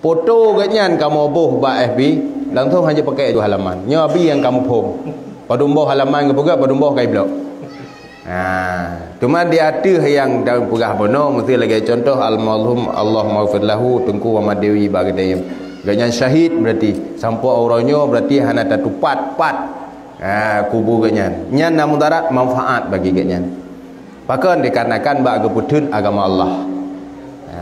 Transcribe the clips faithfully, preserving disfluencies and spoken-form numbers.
Foto geuhnyan kamoe boh bak F B, langsung hana pakai di halaman. Nyoe Abi nyang kamoe phom. Padum boh halaman geupeugah, padum boh kai blok. Ha, teuma di ateueh nyang tapeugah bunoe, meusti lagée contoh almarhum, Allahummaghfir lahu, Teungku Muhammad Dewi bak geutanyoe. Geuhnyan syahid, berarti sampoe uroe nyoe berarti hana tatupat pat, ha, kubu geuhnyan. Nyan na mudarat manfaat bagi geuhnyan. Pakon? Dikarenakan bak geupeutheun agama Allah. Ha,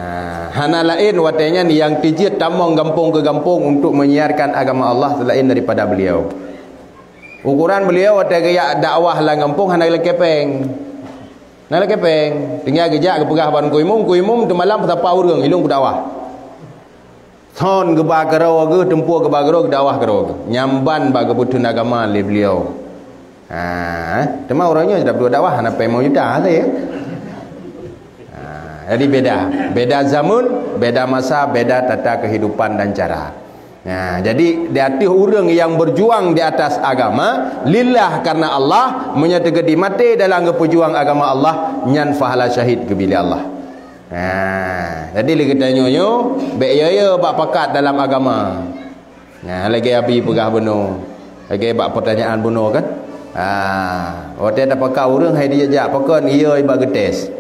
hana laén watée nyan nyang teujeuet tamong gampông keu gampông untuk menyiarkan agama Allah selain daripada beliau. Ukoran beliau watée geujak dakwah lam gampông hana lakée péng. Na lakée péng. Tinggai geujak geupeugah bak Teungku Imum, "Teungku Imum, teumalam peusapa ureuëng, ilong kudakwah." Thon geuba keudroe geuh, teumpo geuba keudroe, geudakwah keudroe geuh. Nyan ban bak geupeutheun agama lé beliau. Ha, teuma uroe nyoe dak dakwah hana péng limong juta saja. Ha, jadi beda. Beda zaman, beda masa, beda tata kehidupan dan cara. Nah, jadi di ateueh ureuëng nyang berjuang di atas agama lillah, karena Allah, meunyoe teugeudi maté dalam geupeujuang agama Allah, nyan pahala syahid geubri lé Allah. Nah, jadi lé geutanyoe nyoe bék yo-yo bak pakat dalam agama. Nah, lagée Abi peugah bunoe, lagée bak pertanyaan bunoe kan. Ha, watée tapakat ureuëng hai dijak-jak pakon, yo bak geutés.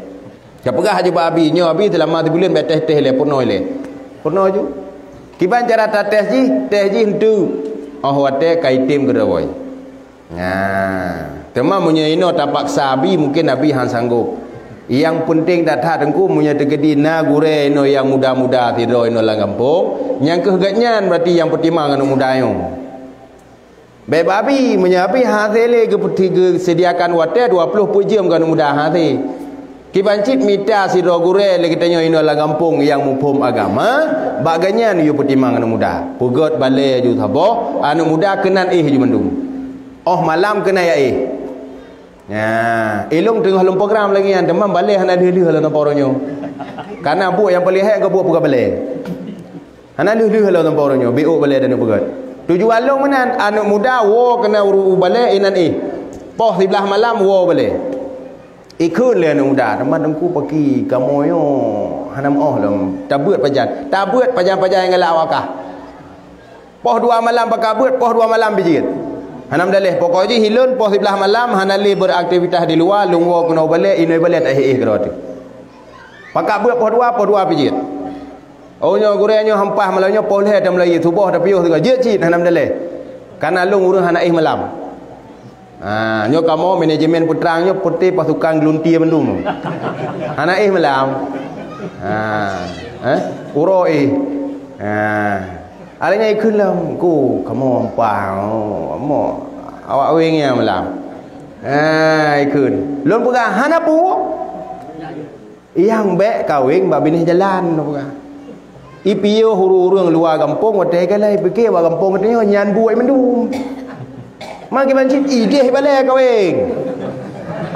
Ka peugah ju bak Abi, nyoe Abi seulama sibuleuen bék tes-tes lé, peunoh lé. Peunoh ju. Kiban cara tates jih, tes jih enteuk. Oh watée ka item keudroe. Nah, teuma meunyoe inoe tapaksa Abi, mungken Abi han sanggob. Nyang peunteng that-that Teungku, meunyoe teukeudi na gurée inoe nyang muda-muda sidroe inoe lam gampông, nyang kheueh geuhnyan berarti nyang peutimang aneuëk muda nyoe. Bék bak Abi, meunyoe Abi hase lé geupeuti-, geuseudiakan watée dua ploh peuet jeuem keu aneuëk muda hase. Kiban cit mita sidroe gurée lé geutanyoe inoe lam gampông nyang muphom agama, bak geuhnyan yue peutimang aneuëk muda. Peugét balée ju saboh, aneuëk muda keunan éh ju mandum. Oh malam keunan jak éh. Nya, ilong teungoh lôn program lagée nyan, teuma balée hana lheueh-lheueh lam teumpat uroe nyoe. Karena buet nyang paleng hék keu buet peugah balée. Hana lheueh-lheueh lom sampoe uroe nyoe, biôk balée dan peugét. Tujuan lôn meunan, aneuëk muda woe keunan u balée inan éh. Poh siblaih malam woe balée. Ikheun lé aneuëk muda, teuma Teungku paki kamoe nyoe hana meuoh lom. Tabeuet pajan. Tabeuet pajan-pajan nyang galak wakah. Poh dua malam pakabeuet, poh dua malam pijeuet. Hana meudaleh, pokok jih ilôn poh siblaih malam hana lé beraktivitas di luwa, lôn woe keunoe balée, inoe balée taéh-éh keudroe teuh. Pakabeuet poh dua, poh dua pijeuet. Oh nyoe gurée nyoe hampah malam nyoe poh lhée tameulayeue, suboh tapiôh sigoe, jeuet cit hana meudaleh. Kana lôn ureuëng hana éh malam. Ha, nyoe kamoe manajemen peutrang nyoe peuté pasukan geuluntie mandum. Hana éh malam. Ha, eh, uroe éh. Ha. Alai nyan ikheun lom, ku kamoe hampah, oh, kamoe awak wéng nyang malam. Ha, ikheun. Lôn peugah hana peue. Nyang bék kaweng bak binéh jalan, peugah. Ipiôh ureuëng-ureuëng luwa gampông watée galai pike bak gampông geutanyoe nyan buet mandum. Maki bancit ideh balée kaweng.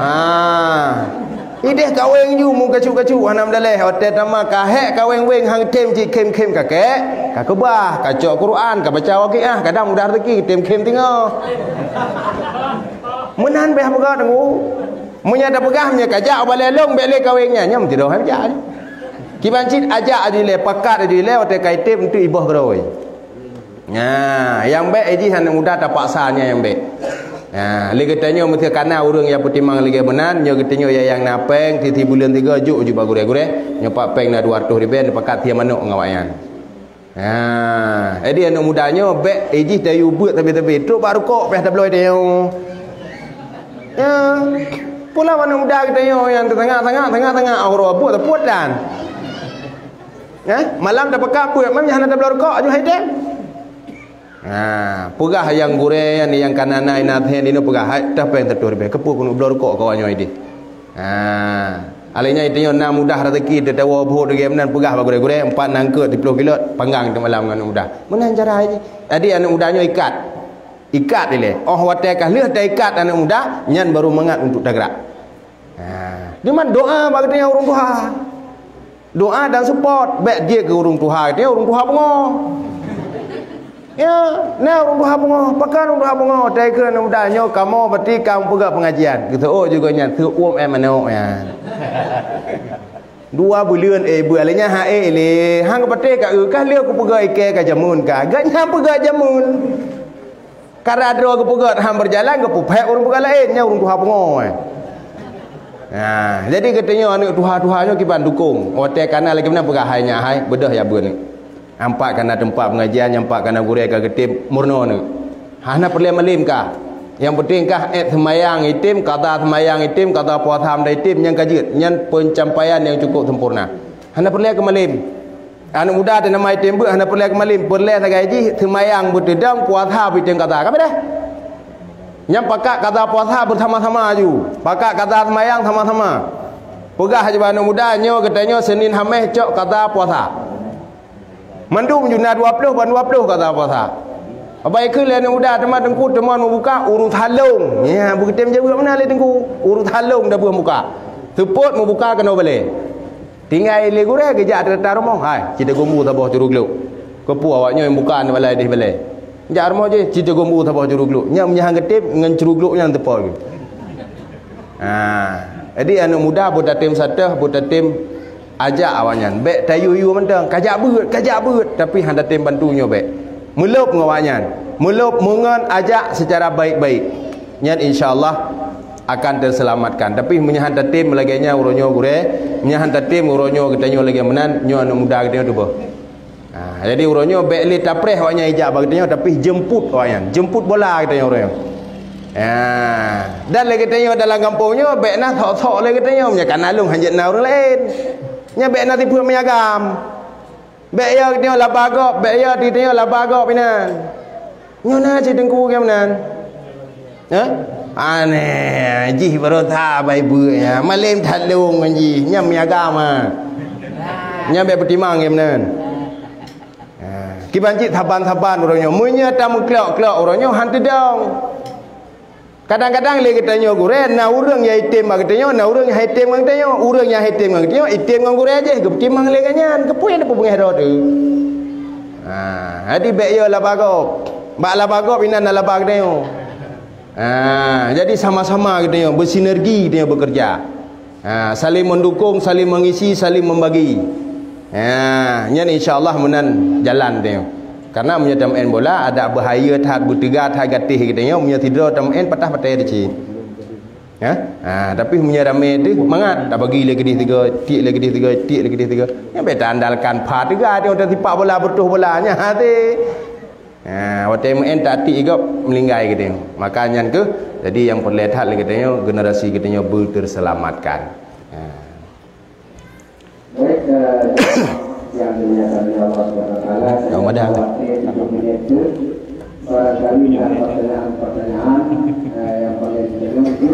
Ah. Ideh kaweng ju mu kacuk-kacuk hana meudaleh watée tama kahek kaweng weng hang tem cit khem-khem kakek, ka keubah, ka cok Quran, ka baca waqiah, kadang mudah rezeki tem khem teungoh. Meunan beh peugah tengok. Meunyoe tapeugah meunyoe kajak u balée lôn bék lé kaweng nyan, nyan meusidroe hai jak. Kiban cit ajak aju ilée, pakat aju ilée watée ka item untuk iboh keurôi. Nah, nyang bék jih aneuëk muda tapaksa nyan nyang bék. Nah, lé geutanyoe meusti kana ureuëng nyang peutimang lagée meunan, nyoe geutanyoe nyang na péng siti buleuen tiga juk aju bak gurée-gurée, nyoe pat péng na dua ratus ribée neupakat sie manok ngon awaknyan. Ha, jadi aneuëk muda nyoe bék ijih tayue beuet sabe-sabe. Trok bak rukok pih tabloe tanyoe. Ya. Pula aneuëk muda geutanyoe nyang teutangak-tangak, tangak-tangak, oh, roh buet teupot dan. Eh, malam tapeugah beuet, mam hana tabloe rukok, ajoh hai tem. Ha, peugah nyang gurée nyan nyang kana na inan thén inoe peugah, hai tah péng tatuh ribée, keupeue keuneuk bloe rukok kawan nyoe ideh. Ha. Alai nyan tanyoe na mudah rezeki teuh tawoe buhok degém nan peugah bak gurée-gurée empat nangkeuet siploh kilo panggang teumalam ngon aneuëk muda. Meunan cara jih. Jadi aneuëk muda nyoe ikat. Ikat ilée. Oh watée ka lheueh taikat aneuëk muda, nyan baru mangat untuk tagrak. Ha. Diman doa bak geutanyoe ureuëng tuha. Doa dan support bék jeuet keu ureuëng tuha, geutanyoe ureuëng tuha beungoh. Ya, na ureuëng tuha beungoh, pakon ureuëng tuha beungoh, tai keu aneuëk muda nyoe kamoe berarti ka meupeugah pengajian. Geuseuôt juga nyan, seuôt M N O nyan. Dua buleuen, eh, buet lé nyan, ha, eh, lé. Hang ka patéh ka, eh, ka lheueh kupeugöt ikei ka jameun ka. Geuh nyan peugöt jameun. Ka rot droe geupeugöt, han beujalan, geupeuphet ureueng peugöt laén, nyan ureueng tuha pungo, eh. Nah, jadi geutanyoe aneuk tuha-tuha nyoe kiban dukong. Watèe ka na lagèe meunan peugah hai nyak hai, beudôh ya beuet. Nyan pat ka na teumpat pengajian, nyan pat ka na gurèe ka geutem meurunoe nyoe. Hana peureulèe malem kah. Nyang penting kah ék seumayang item, kada seumayang item, kada puasa meuda item, nyan ka jeuet. Nyan pencapaian nyang cukup sempurna. Hana peureulèe keu malem. Aneuk muda teuh nama item beuet, hana peureulèe keu malem. Peureulèe sagai jih seumayang beuteudong, puasa beuitem kada. Ka beudôh. Nyan pakat kada puasa beusama-sama aju. Pakat kada seumayang sama-sama. Peugah aju bak aneuk muda, nyoe geutanyoe Senin Hamèh cok kada puasa. Mandum ju na dua ploh ban dua ploh kada puasa. Abai keu lé aneuk muda teuma teungku teuma meubuka ureueng salông. Nya, beutem jaweueb meunan lé teungku. Ureueng salông dah beuh muka. Seupôt meubuka keunoe balèe. Tinggai lé gurèe geujak teurata rumoh. Hai, ci tagumbu saboh curuglok. Keupeue awak nyoe buka aneuk balèe deh balèe. Jak rumoh jih, ci tagumbu saboh curuglok. Nyan meunyo han geutem ngon curuglok nyan teupeu. Ha. Jadi aneuk muda beutatem satéh, beutatem ajak awaknyan. Bèk tayue-yue mantong, kajak beuet, kajak beuet, tapi han tatem bantu nyoe bèk. Meulôb ngon awaknyan. Meulôb meungon ajak secara baik-baik. Nyan insya Allah akan teuselamatkan. Tapi meunyo han tatem lagèe nyan uroe nyoe gurèe, meunyo han tatem uroe nyoe geutanyoe lagèe meunan, nyoe aneuk muda geutanyoe teuboh. Ha, jadi uroe nyoe bèk lé tapreh awaknyan ijak bak geutanyoe, tapi jemput awaknyan. Jemput bola geutanyoe uroe nyoe. Ha, dan lé geutanyoe dalam gampông nyoe bèk na sok-sok lé geutanyoe, meunyo ka na lôn hanjeuet na ureueng laén. Nyan bèk na tipeue meuagam. Bèk ya geutanyoe laba gob, bèk ya geutanyoe laba gob inan. Nyoe na cit teungku geuh meunan. Hah? Aneh, jih baroe that bai beuet nyan. Malem that lôn ngon jih, nyan meuagam ah. Nyan bèk peutimang geuh meunan. Ha, kiban cit saban-saban uroe nyoe. Meunyo tameuklok-klok uroe nyoe han teudong. Kadang-kadang lé geutanyoe gurèe, na ureueng nyang item bak geutanyoe, na ureueng nyang han item ngon geutanyoe. Ureueng nyang han item ngon geutanyoe, item ngon gurèe jih, geupeutimang lé geuh nyan. Keupeue nyang peungeut droe teuh? Ha, jadi bèk yo laba gob. Bak laba gob inan na laba geutanyoe. Ha, jadi sama-sama geutanyoe beusinergi geutanyoe bekerja. Ha, saling mendukung, saling mengisi, saling membagi. Ha, nyan insya Allah meunan jalan geutanyoe. Karena meunyoe tameu'en bola, adak beuhayeu that, beuteuga that gatéh geutanyoe, meunyoe sidroe tameu'en patah patai cit. Ha? Ha, tapi meunyoe ramé teuh mangat, tabagi lé keudeh tiga, tiek lé keudeh tiga, tiek lé keudeh tiga. Nyan bèk taandalkan pha teuga teuh, tasipak bola, beureutôh bola, nyan hase. Ha, watèe meu'en tatik gob meulinggai geutanyoe. Maka nyan keuh, jadi nyang peureulèe that lé geutanyoe, generasi geutanyoe beuteuselamatkan. Ha. Baik, eh, yang dimuliakan oleh Allah Subhanahu wa Taala, saya khawatir tujuh menit itu barangkali ada pertanyaan-pertanyaan, eh, yang paling penting itu,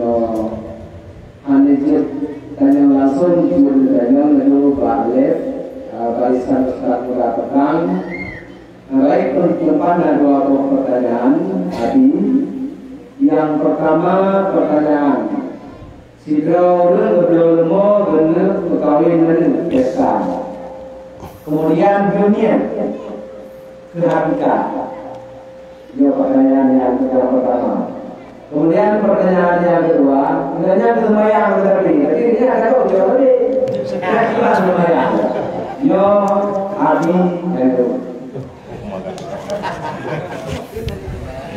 eh, hanya jawab tanya langsung, jawab tanya dulu Pak Alif, eh, barisan Ustaz Muda Petang. Baik, untuk depan ada dua buah pertanyaan tadi. Yang pertama, pertanyaan. Sidroe ureueng geubloe leumo geuneuk meukawen mandum pesta. Kemudian geuniet keu hakikah. Nyoe pertanyaan yang, yang pertama. Kemudian pertanyaan yang kedua, nyan seumayang tetapi, tapi ini ada kok jawab tadi. Ikhlas seumayang. Nyoe Abi Heru.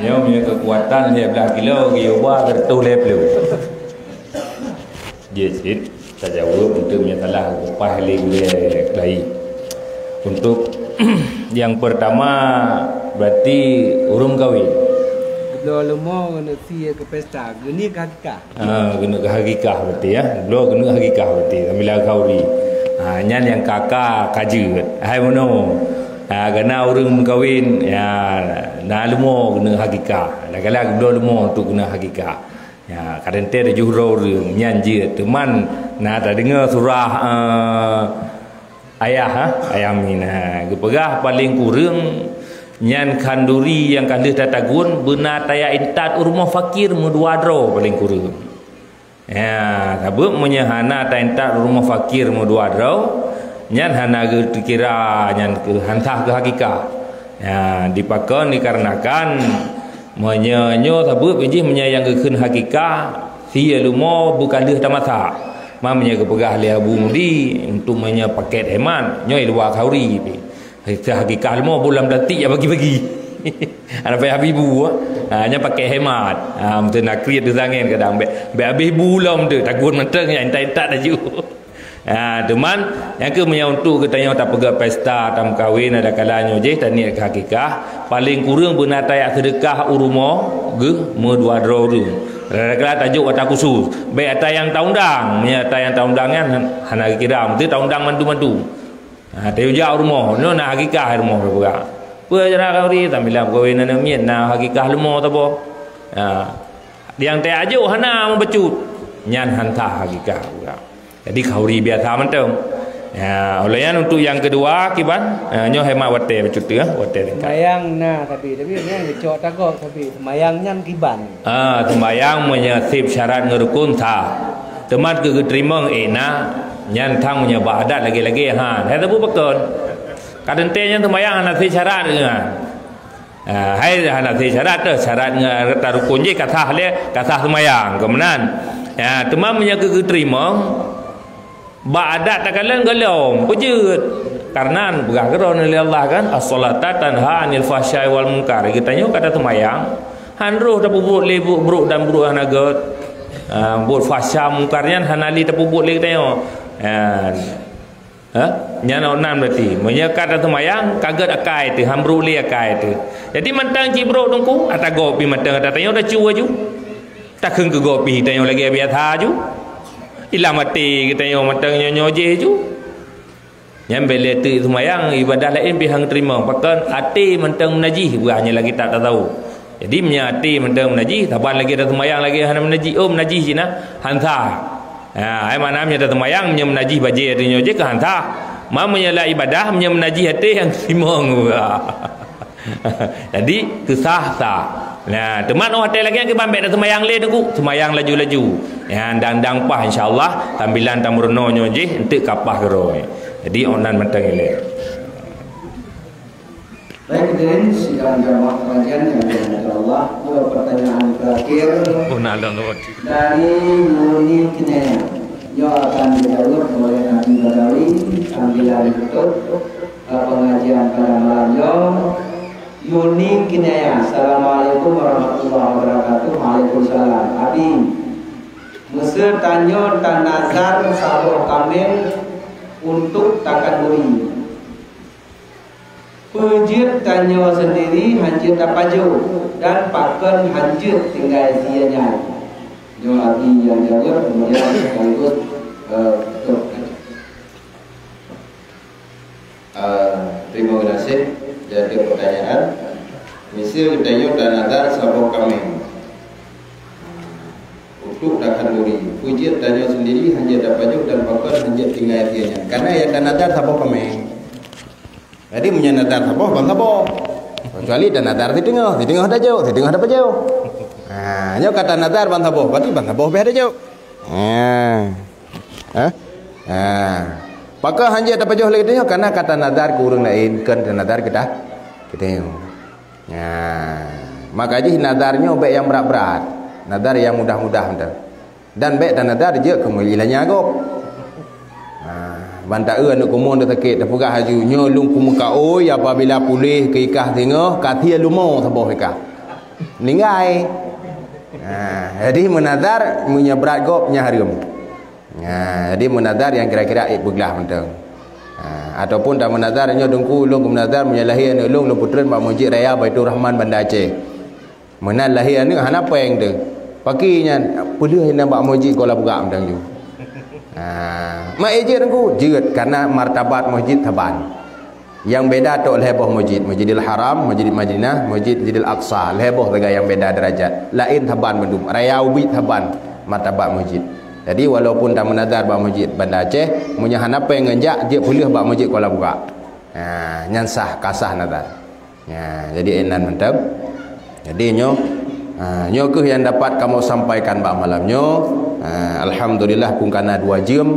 Nyoe punya kekuatan lhèe blaih kilo, geuyue ba keu reutôh lhèe ploh. Jeuet cit tajaweueb untuk meunyoe salah kupaih lé gurèe laén. Untuk yang pertama, berarti ureueng kawin. Geubloe leumo keuneuk sie keu pesta, geuniet keu hakikah. Ha, keuneuk hakikah berarti, ya. Bloe keuneuk hakikah berarti, sambil khauri. Ha, nyan nyang ka ka, ka jeuet. Hai meunoe. Ha, keu na ureueng meukawen, ya, na leumo keuneuk hakikah. Kadang-kadang geubloe leumo untuk keuneuk hakikah. Ya, kadang teuh tujoh droe ureueng, nyan jeuet. Teuma na tadeungoe surah, eh, Ayah, ha? Ayah Amin, ha. Geupeugah paleng kureueng nyan khanduri nyang ka lheueh tatagun beuna tajak intat u rumoh fakir meudua droe paleng kureueng. Ya, sabab meunyoe hana taintat u rumoh fakir meudua droe, nyan hana geuteukira nyan keu, hana sah keu hakikah. Ya, dipakon dikarenakan meunyoe nyoe sabab jih meunyoe nyang geukheun hakikah, sie leumo beukaleuh tamasak. Ma meunyoe geupeugah lé Abu Mudi untuk meunyoe paket hemat, nyoe i luwa khauri pih. Hakikah leumo bulam datik ya bagi-bagi. Hana payah bak ibu, ha, nyan paket hemat. Ha, meuteuna kriet teuh tangen kadang. Bèk, bèk habéh bu lom teuh, takot mantong nyan intat-intat laju. Ha, teuma, nyang keuh meunyoe untuk geutanyoe tapeugah pesta, tameukawen, adakala nyoe jih taniet keu hakikah, paleng kureueng beuna tajak seudeukah u rumoh geuh meudua droe ureueng. Adakala tajok ata khusus. Bèk ata nyang taundang. Meunyoe ata nyang taundang nyan hana geukira, meuteuna taundang mandum-mandum. Ha, tayue jak u rumoh, nyoe na hakikah rumoh teupeugah. Peue cara khauri, tambilan peukawen aneuk miet na hakikah leumo saboh. Ha, nyang tajak jok hana meubacut. Nyan han sah hakikah teupeugah. Jadi khauri biasa mantong. Ya, ulèh nyan untuk nyang keudua kiban, ha, nyoe hemat watèe bacut teuh, watèe tingkat. Mayang na tapi, tapi nyan geucok tagok tapi mayang nyan kiban. Ah, seumbahyang meunyoe sép syarat ngon rukun sah. Teuma keu geuteurimong ék na, nyan thang meunyoe bak adat lagèe-lagèe han. Hai teupeu pakon. Ka teuntèe nyan seumbahyang hana sép syarat nyan. Ah, hai hana sép syarat teuh, syarat ngon rata rukun jih ka sah lé, ka sah seumbahyang. Keu meunan. Ya, teuma meunyoe keu geuteurimong, bak adat takalon gohlom, peue jeuet. Kareuna peugah keudroe lé Allah kan, "As-shalata tanha 'anil fahsya'i wal munkar." Geutanyoe ka taseumayang, han roh tapeubuet lé buet brok dan buet hana gèt. Ah, buet fahsya mungkar nyan hana lé tapeubuet lé geutanyoe. Ah. Ha? Nyan awak nan berarti. Meunyoe ka taseumayang, ka gèt akai teuh, han brok lé akai teuh. Jadi mantong cit brok teungku, ata gob pih mantong ata tanyoe tacu aju. Takheun keu gob pih tanyoe lagèe biasa aju. Ilam até geutanyoe mantong nyoe-nyoe jih aju. Nyan bèk lé teuk seumayang, ibadah laén pih han teurimong. Pakon até mantong meunajih, peugah nyan lagèe that tatau. Jadi meunyoe até mantong meunajih, saban lagèe taseumayang lagèe hana meunajih, oh meunajih cit na, han sah. Ha, ai makna meunyoe taseumayang, meunyoe meunajih bajèe tanyoe jih keu han sah. Ma meunyoe lam ibadah, meunyoe meunajih até han teurimong peugah. Jadi, keu sah, sah. Nah, teuma 'oh watèe lagèe nyan kiban bèk taseumayang lé teungku. Seumayang laju-laju. Nyan dang-dang paih insya Allah, sambilan tameurunoe nyoe jih, eunteuk ka paih keudroe. Jadi, 'oh nan mantong ilèe. Baik, hadirin sidang jamaah pengajian yang dirahmati Allah, dua pertanyaan terakhir. Oh, nah, dong, dong. Dari Yuni Kinaya. Nyoe akan dijawab oleh Nabi Badawi, sambilan tutup, eh, pengajian pada malam nyoe. Yuni Kinaya, "Assalamualaikum warahmatullahi wabarakatuh." Waalaikumsalam. Abi, meuseu tanyoe tanazar saboh kaméng untuk takanduri. Peue jeuet tanyoe seundiri han jeuet tapajoh dan pakon han jeuet tinggai sie nyan? Nyoe Abi nyang jaweueb, keumudian sekaligus, eh, tutup. Eh, terima kasih jaweueb peutanyaan. Miseue geutanyoe tanazar saboh kaméng untuk takanduri. Peue jeuet tanyoe seundiri han jeuet tapajoh dan pakon han jeuet tinggai sie nyan? Karena nyang tanazar saboh kaméng. Jadi meunyoe nazar saboh, ban saboh. Kecuali tanazar siteungoh, siteungoh tajok, siteungoh tapajoh. Ha, nyoe ka tanazar ban saboh, berarti ban saboh bèk tajok. Ha. Ha? Ha. Pakon han jeuet tapajoh lé geutanyoe, karena ka tanazar keu ureueng laén, kon tanazar keu ta-, geutanyoe. Ha. Maka jih nazar nyoe bèk nyang brat-brat. Nazar nyang mudah-mudah mantong. Dan bèk tanazar jeuet keu meulilanya gob. Ha, ban taeu aneuk kumong teuh sakét, tapeugah laju, "Nyoe lôn kumeukaôi apabila puléh keu ikah singoh, ka sie leumo saboh ikah." Meuninggai. Ha, jadi meunazar, meunyoe brat gob, nyan hareuem. Ha, jadi meunazar nyang kira-kira ék beuglah mantong. Ha, ataupun tameunazar, "Nyoe Teungku, lôn keumeunazar, meunyoe lahé aneuk lôn, lôn peutreun bak Meuseujid Raya Baiturrahman Banda Aceh." Meunan lahé aneuk hana péng teuh. Pakri nyan, peulheueh inan bak Meuseujid Kuala Bugak mantong ju. Ha, ma jeuet Teungku? Jeuet, karena martabat meuseujid saban. Nyang beda tok lhèe boh meuseujid, Masjidil Haram, Masjid Madinah, Masjid, Masjidil Aqsa, lhèe boh sagai nyang beda deurajat. Laén saban bandum, raya ubit saban martabat meuseujid. Jadi walaupun tameunazar bak Meuseujid Banda Aceh, meunyoe hana péng ngon jak, jeuet peulheueh bak Meuseujid Kuala Bugak. Ha, nyan sah, ka sah nazar. Ya, jadi inan mantap. Jadi nyoe, ha, nyoe kheueh nyang dapat kamoe sampaikan bak malam nyoe. Ha, alhamdulillah, phon kana dua jeuem,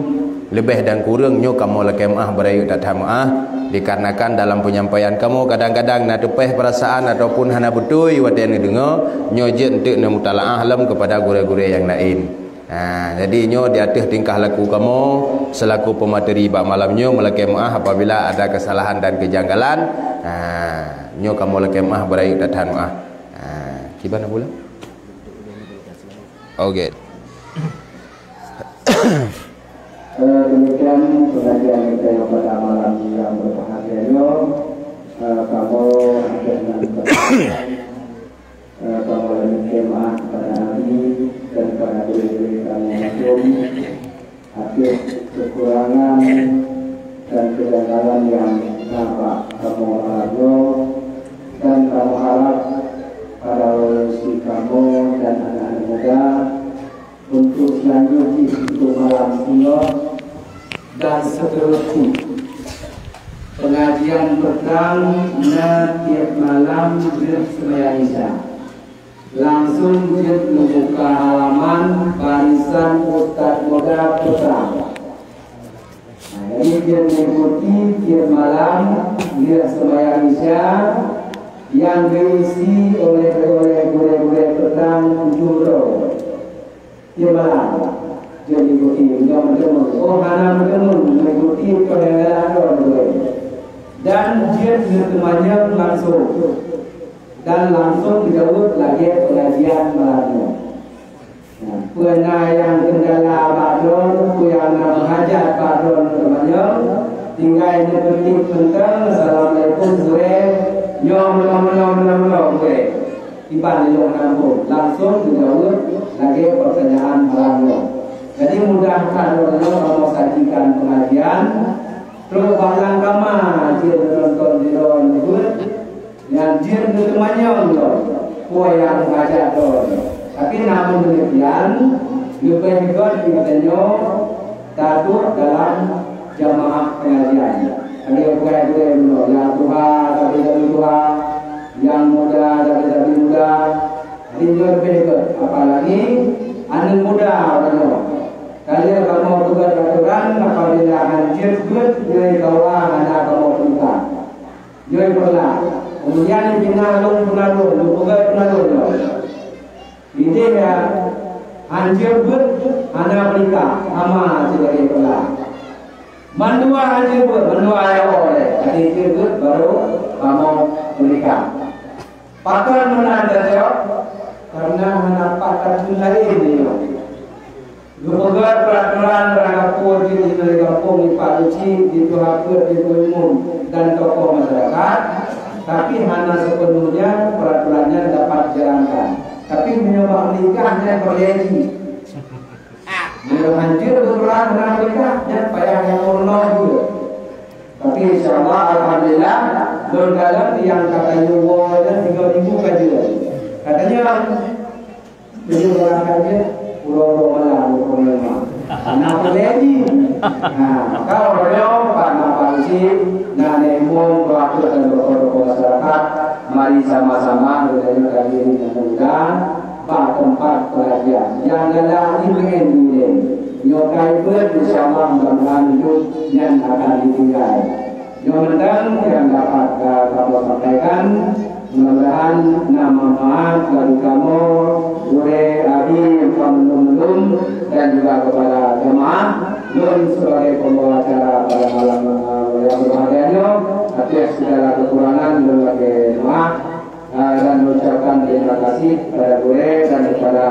leubeh dan kureueng nyoe kamoe lakèe meu'ah, beurayeuk that-that meu'ah, dikarenakan dalam penyampaian kamoe kadang-kadang na teupèh peurasaan ataupun hana beutôi watèe neudeungoe, nyoe jeuet eunteuk neumutalaah lom keupada gurèe-gurèe nyang laén. Ha, jadi nyoe di ateueh tingkah laku kamoe selaku pemateri bak malam nyoe meulakée meuáh apabila ada kesalahan dan kejanggalan. Ha, nyoe kamoe lakée meuáh beurayeuk that-that meuáh. Ha, kiban Abu Lam? Oke. Eh, demikian pengajian kita yang pada malam yang berbahagia nyoe. Eh, kamoe akhir nan eh, kamoe lakée meuáh kepada Abi dan kepada guru-guru kamoe maklum atas kekurangan dan kejanggalan yang nampak kamoe malam nyoe, dan kamoe harap pada si kamoe dan anak-anak muda untuk selanjut jih untuk malam singoh dan seterusnya. Pengajian petang na tiep malam lheueh seumayang Isya. Langsung jeuet meubuka halaman barisan ustaz muda petang. Nah, jadi jeuet meuikuti tiep malam lheueh seumayang Isya nyang geuisi oleh, oleh gurée-gurée petang tujoh droe. Tiep malam, jeuet ikuti, meunyoe meuteumé. Oh, hana meuteumé, meuikuti peungeulalaan droe. Dan jeuet meuteumanyong langsung. Dan langsung geujaweueb lagée pengajian malam nyoe. Nah, peue na nyang keundala bak droe, peue nyang na meuhajat bak droe meuteumanyong, tinggai neupeutik mantong, "Assalamualaikum, gurée." Nyoe meunyoe, meunyoe, meunyoe, meunyoe, gurée. Iban ilong nampung, langsung geujaweueb lagée peurtanyaan malam nyoe. Jadi, mudah that uroe nyoe kamoe sajikan pengajian, trok bak lam kama jeuet nonton sidroe nyang beuet, nyang jeuet neuteumanyong lom peue nyang hajat droe. Tapi, namun demikian, leubeh gét geutanyoe taduek dalam jamaah pengajian. Akhé bukai-bukai meunyoe, nyang tuha, sabe-sabe tuha, nyang muda, sabe-sabe muda. Jadi nyoe leubeh gét, apalagi aneuk muda meunyoe. Ka lheueh kamoe peugah atoran, apabila hanjeuet beuet, nyoe kawa hana kamoe peugah. Nyoe peugah. Keumudian dipinah lôn peunalon, lôn peugah peunalon nyoe. Idéh ya, hanjeuet beuet hana meunikah, sama sibagai peula. Mandua hanjeuet beuet, mandua ya Allah, jadi hanjeuet beuet baru kamoe meunikah. Pakon meunan tacok? Karena hana pat takheun laén nyoe. Geupeugah peuratoran rangkapeue jih di gampông di Pak Luci, di tuha peuet, di Ibu Imum, dan tokoh masyarakat, tapi hana sepenuhnya peuratoran nyan dapat dijalankan. Tapi meunyoe bak meunikah nyan peureulée jih. Meunyoe hanjeuet geupeurang hana meunikah, nyan payah nyang meurunoe jih. Tapi insya Allah, alhamdulillah, lôn kalon nyang ka tanyoe woe nyan tiga ribu ka jeuet. Katanya, Tujuh orang saja, uroe-uroe malam, uroe malam. Nah, peue lagi? Nah, maka uroe nyoe, Pak Nafal Cik, na neumong, peratur dan tokoh-tokoh masyarakat, mari sama-sama, geutanyoe ka jadi aneuk muda, bak teumpat pengajian. Nyang galak ilmu ilée. Nyoe ka ibeuet, insya Allah, mudah-mudahan hidup nyan akan ditinggai. Nyoe mantong nyang dapat ka kamoe sampaikan. Mudah-mudahan na manfaat bagi kamoe, gurée, abi nyang ka mandum-mandum, dan juga kepada jemaah. Lôn sebagai pembawa acara pada malam, eh, yang berbahagia nyoe, atas segala kekurangan lôn lakée maaf. Ah, dan mengucapkan terima kasih kepada gurée dan kepada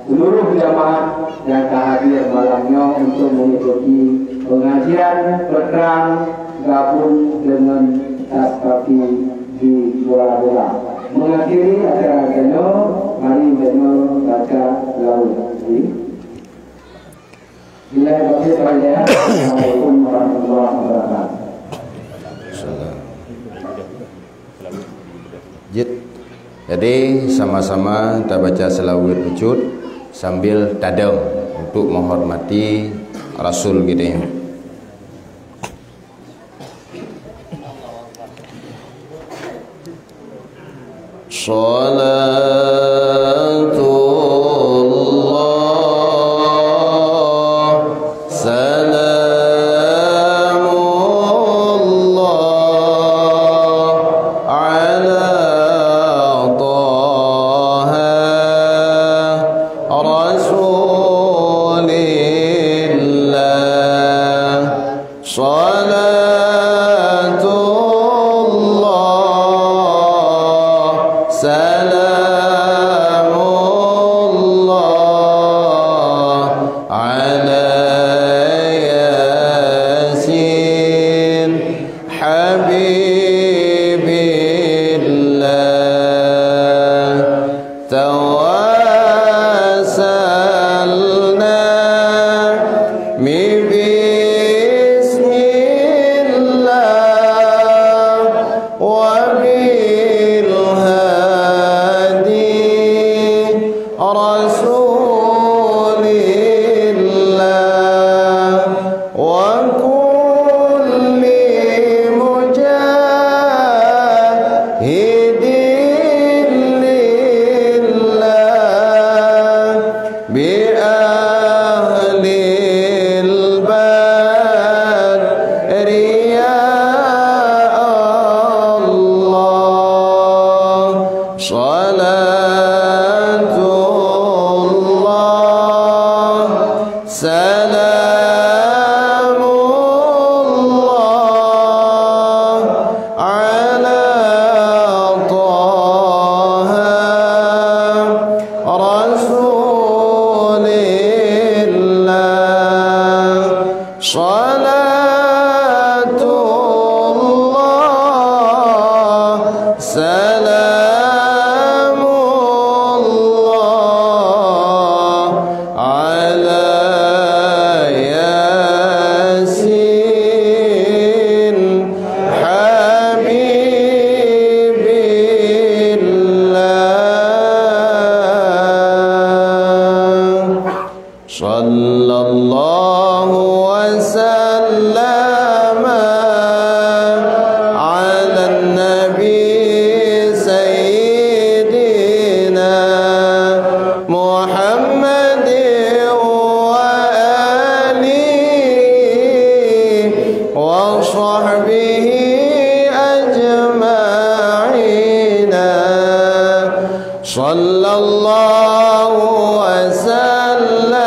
seluruh jamaah yang ka hadir malam nyoe untuk mengikuti pengajian petang gabung dengan Taskafi di Bora-Bora. Mengakhiri acara kita nyoe, mari kita nyoe baca selawat. Bila bagi saya, Assalamualaikum warahmatullahi wabarakatuh. Jeuet. Jadi, sama-sama tabaca seulaweuet bacut sambil tadong untuk menghormati Rasul geutanyoe. Salatullah, salamullah ala Taha Rasul حبيب الله، توسلنا ببسم الله وبالهادي رسول الله وكل مجاهد لله بأهل البدر يا الله. صلاة الله، سلام الله على طه رسول الله. صلاة الله، سلام الله على ياسين حبيب الله. صلى الله وسلم على النبي سيدنا محمد وآله وصحبه أجمعين. صلى الله وسلم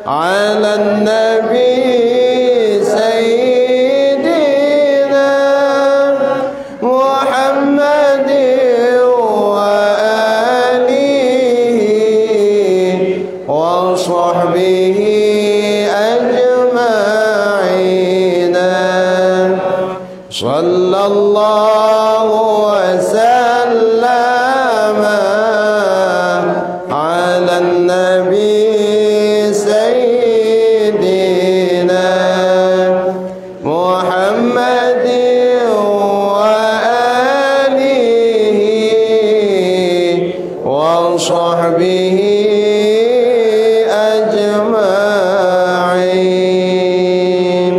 على النبي سيدنا محمد وآله وصحبه أجمعين. صلى الله وسلم على النبي سيدنا محمد وآله وصحبه أجمعين.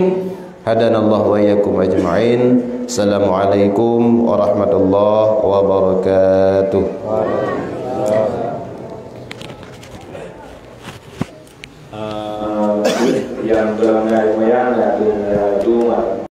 Hadanallahu wa iyyakum ajma'in. Assalamualaikum warahmatullahi wabarakatuh. Ah, nyang beurangkai meuyan, nyang tu, nyang tu,